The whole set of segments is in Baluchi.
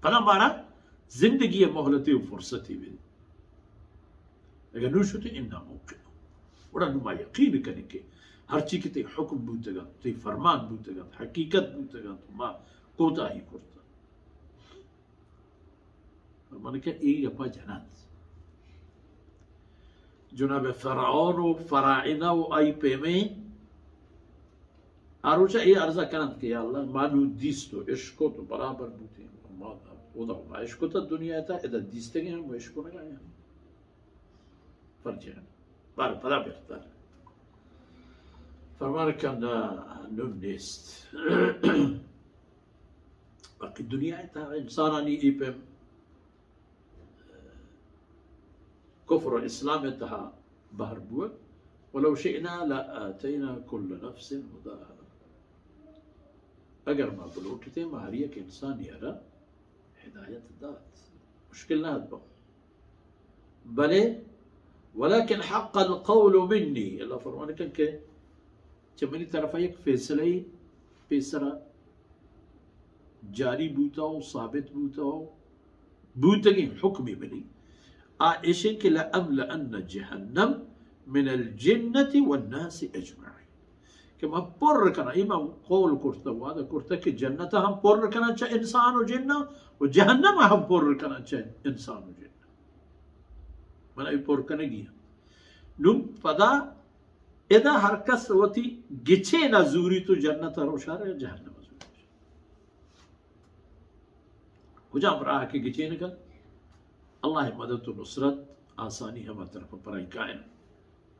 پدا مارا زندگی ءِ مہلتے و فرصتے بدے۔ اگاں نوں شتے انا موقع، گڑا نوں ما یقین کنیں کہ ہرچی کہ تئی حکم بوتگ انت، تئی فرمان بوتگ انت، حقیقت بوتگ انت، ما کوتاہی کرتگ۔ فرمان کہ اے گپا جننت۔ جناب فرعون و فراعنہ و آئی پیمیں آ روچا اے عرضہ کننت کہ یا اللہ، ما نوں دیست و اشکت و برابر بوتیں، ما اودا ما اشکت دنیا تا، ادا دیستگیں ہم و اشکنگا ہم۔ فرجعنا۔ بار پدا بہتر۔ فرمان کن نہ، نوں نیست۔ باقی دنیا تا انسانانی اے پیم کفر و اسلام تہا بہر بوت، ولو شئنا لآتینا کل نفس ہداها۔ اگر ما بلوٹتیں، ما ہر یک انسانی را ہدایت دات۔ مشکل نہ ات۔ بلے ولكن حق القول مني، اللہ فرمان کن کہ چہ منی طرفا یک فیصلہ پیسرا جاری بوتا و ثابت بوتا و بوتگیں حکمی منی، آ ایشیں کہ لأملأن جهنم من الجنة والناس أجمعين، کہ من پر کناں، اے من قول کرتا، وعدہ کرتا کہ جنت ہم پر کناں چہ انسان و جناں و جہنم ہم پر کناں چہ انسان و جناں۔ من اے پر کنگی ہم۔ نوں پدا ادا ہر کس وتی گچین ء زوریت و جنت ء روشار یا جہنم ء زوریت۔ کجام راہ کہ گچین کن، اللہ ء مدد و نصرت، آسانی ہما طرف پرائی کائن۔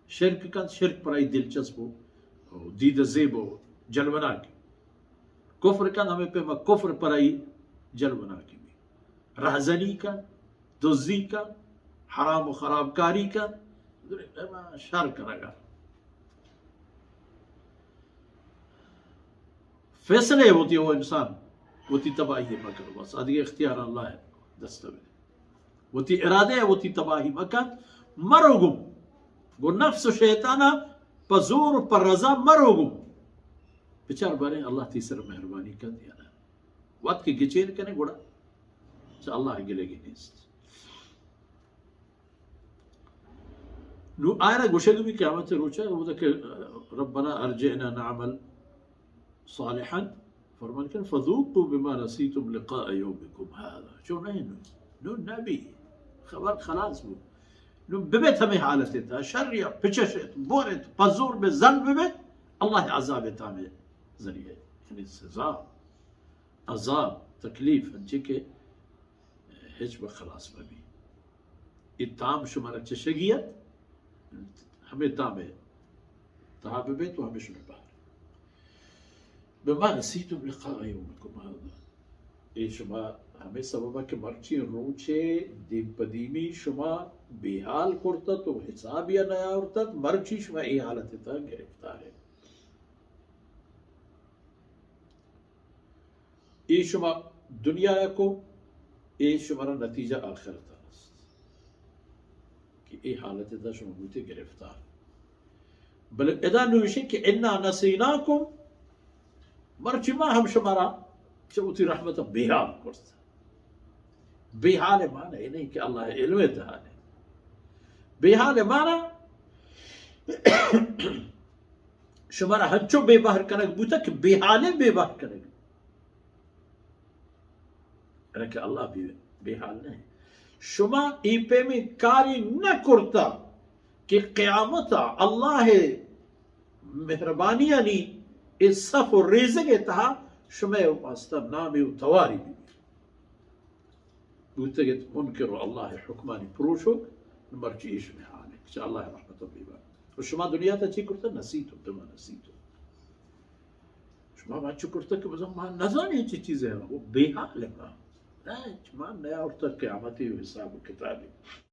شرک کن، شرک پرائی دلچسپ و دید زیب و جلوناک۔ کفر کن، ہمیں پیما کفر پرائی جلوناکی بی۔ رہزنی کن، دزی کن، حرام و خرابکاری کن، شر کنگا۔ فیصلے وتی او انسان وتی تباہی مکن، بس ادگہ اختیار اللہ دست بدے۔ وتی ارادے وتی تباہی مکن، مرو گم۔ گو نفس و شیطانا پہ زور و پہ رضا مرو گم۔ بچار باریں اللہ تی سر مہربانی کن یا نہ۔ وقت کہ گچین کنے گڑا چہ اللہ گلگی نیست۔ نو آئرا گوشگ بی قیامت روچا، اودا کہ ربنا ارجعنا نعمل صالحا، فرمان کن فذوقوا بما نسیتم لقاء یومکم هذا۔ چو نہیں نو، نو نبی، خبر خلاص بو۔ نو ببیت ہمیں حالت تا، شر یا پچش ات، بور ات، پزور بے زن ببیت، اللہ عذاب تا میں ذریعہ، یعنی سزا۔ عذاب، تکلیف، انچی کہ ہچ وقت خلاص مہ بی۔ اے تام شمارا چشگی ات، ہمیں تام تہا ببیت و ہمیں شمیں بہر۔ بما نسیتم لقاء یومکم هذا۔ اے شما ہمیں سبب کہ مرچی روچے دیم پہ دیمی شما بے حال کرتت و حسابی نیاورتت، مرچی شما اے حالت تا گرفتار ہے۔ اے شما دنیا ء کو، اے شمارا نتیجہ آخرت ء است کہ اے حالت ء شما بوتے گرفتار۔ بلے ادا نوشی کہ انا نسیناکم، مرچی ما ہم شمارا چہ وتی رحمت ء بے حال کرت۔ بے حال مانا اے نہیں کہ اللہ علم تہا نہیں۔ بے حال مانا شمارا ہنچو بے بہر کنگ بوتا کہ بے حالیں بے بہر کنگ۔ حالانکہ اللہ بے، بے حال نہیں۔ شما اے پیمیں کاری نہ کرتا کہ قیامتا اللہ مہربانیانی اے صف و ریزگ تہا شمئے واسطہ نامی و تواری بی۔ بوتگ ات منکر و اللہ ء حکمانی پروشوک، مرچی ایش میں حال ہے، چہ اللہ ء رحمت و بیبا۔ و شما دنیا تا چی کرتا؟ نسیتم، بما نسیتم۔ شما ما چو کرتا کہ بزن ما نزانی چی چیز ہے، وہ بے حال ہے ما۔ نہ، ما نیا اور تا قیامتی و حساب و کتابی۔